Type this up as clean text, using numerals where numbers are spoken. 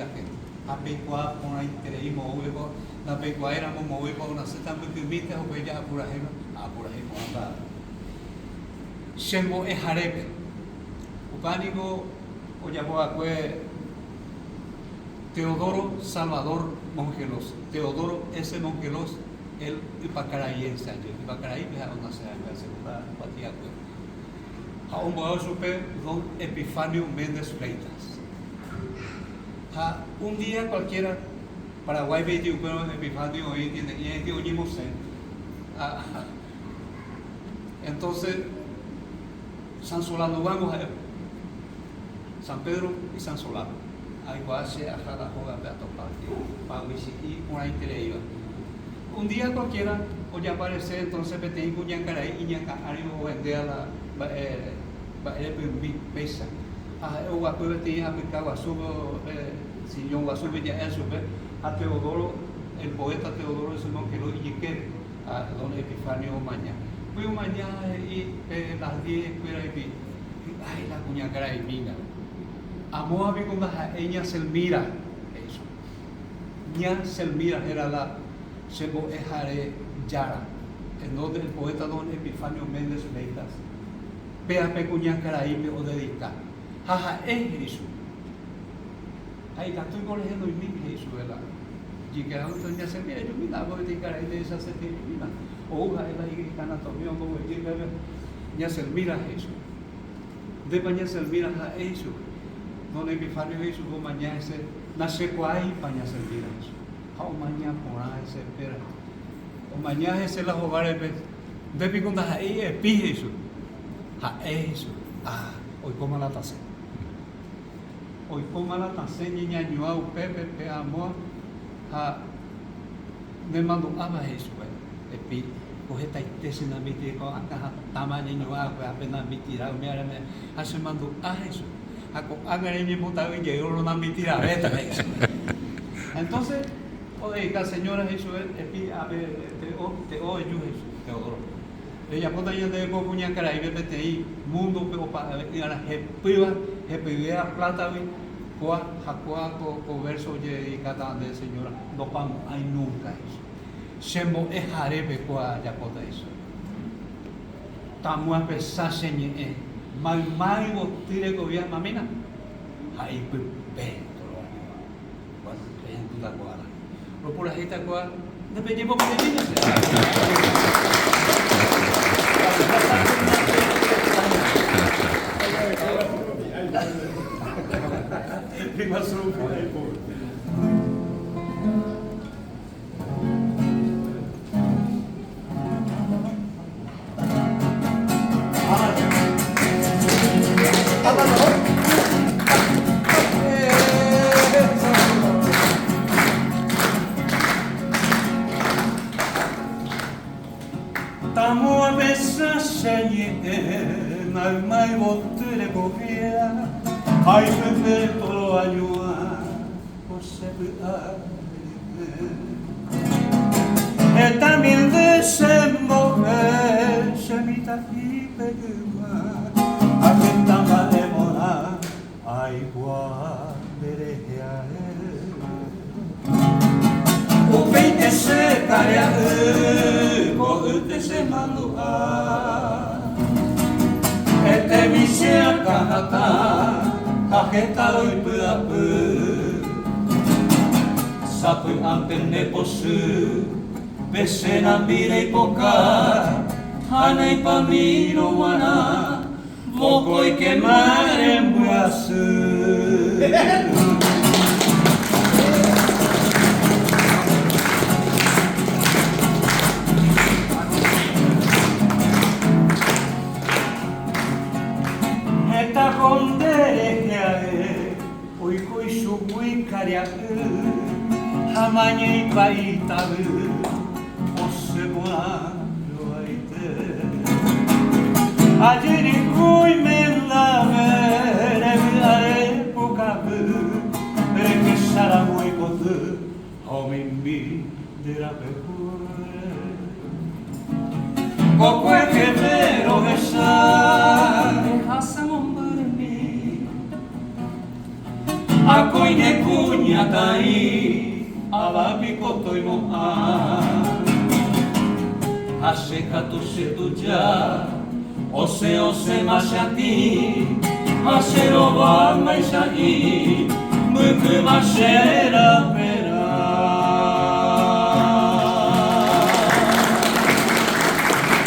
la hénte. Ha peikuaa porãiterei moõguipa, ndapeikuaáiramo moõguipa onaséta mbykymínte ha upéi ja'apurahéima, ha apurahéi porãta che mbo'eharépe. Upéva niko ojapo va'ekue Teodoro Salvador Mongelós, Teodoro S. Mongelós, el ypakaraiense aje, ypakaraípe ha'e onase va'ekue asegura kuatiakue. Ha ombo'e chupe don Epifanio Méndez Fleitas. Ha un día cualquiera, Paraguáipe iti upérõ Epifanio oĩ tiene'ĩaiti oñemosẽ. Ha entonces San Solano-guángo ha'e, San Pedro y San Solano. Aikuaa che aha la hógape atopa paguichi'i porãitereíva. Un día cualquiera ojaparese entonces peteĩ kuñakarai iñakã ári ovendea la mba'e mba'erepymi péicha. Ha ha'e oguapy peteĩ apyka guasúpe pe sillón guasúpe ja'e chupe ha Teodoro, el poeta Teodoro de Simón Quirós ijykére ha don Epifanio omaña. Upéi omaña ha he'i pe las diez kuéra rupi, Hy'ái la kuñakaraimína. Amóva piko ndaha'éi ña Selmira, he'i chupe. Ña Selmira héra la che mbo'ehare jára, en donde el poeta don Epifanio Méndez Fleitas péa pe kuñakaraípe odedika. Ha ha'e he'i chupe. Ha ikatúiko rehenoimi, he'i chupe la jykeha oĩ ña Selmira, ejumína, ápe peteĩ karai ndehechasete ejumína. Ou ha'e la ikanatomí omboguejy peve ña Selmira, he'i chupe. Ndépa ña Selmira ha'e ichupe. Don Epifanio he'i chupe omaña hese, Nachekuaáipa ña Selmira he'i chupe. Ha omaña porã hese péra. Omaña hese la hovárepe, Nde piko ndaha'éi Epi he'i chupe. Ha'e he'i chupe. Ah, oikóma la tasẽ. Oikóma la tasẽ ñeñañua upépe pe amóa ha Nemandu'áma he'i chupe, Epi, ko hetaite che nambitiri ko akã hatãma añeñu'ã va'ekue ápe nambitira umi ára ha chemandu'a he'i chupe, ha ko'ág̃a reñembotavy jey ronambitiravéta he'i chupe. Entonces, odedika señora he'i chupe, Epi, ápe Te'o, Te'o eju he'i chupe, Teodoro. Rejapóta ñandéve ko kuñakaraípe peteĩ múndope opa'ave'ỹ'arã hepýva, hepyvéva plátagui, kóa ha kóa ko verso ojededikátava ndéve señora, ndopamo'ãi núnka, he'i chupe. Che mbo'eharépe kóa ajapóta, he'i chupe. Tamuapesã che ñe'ẽ, mayma yvoty rekovia mamína, ha ipype toroañuã. Bueno, rehendúta ko ára. Ropurahéita kóa nde pejepopyreína che. Tamo apesã che ñe'ẽ mayma yvoty rekovia ha ipype toroañuã ko che py'a rehe. Heta milde che mbo'e che mitã'ípe yma ha heta mba'e porã aikuaa nderehe ae. Upéinte che karia'y ko'ýte che mandu'a Etemi che akã hatã ha heta roipy'apy Sapy'ánte nde pochy pe che nambi reipoka ha neipamírõ g̃uarã Vokóikema rembyasy. Heta ko nde rehe ae oiko ichugui karia'y ha mañeipa itavy osẽ porã joaite. Ajerikúi mendave revy'are pukavy rehecharamo ipoty ha omimbi nde rapekue. Kokueheve rohecha rehasa mombyrymi akói ne kuña. Karai, ava piko toimo'ã. Ha che katu che tuja, osẽ osẽma che atĩ, ha che rovámaicha'i, mbykýma che rape.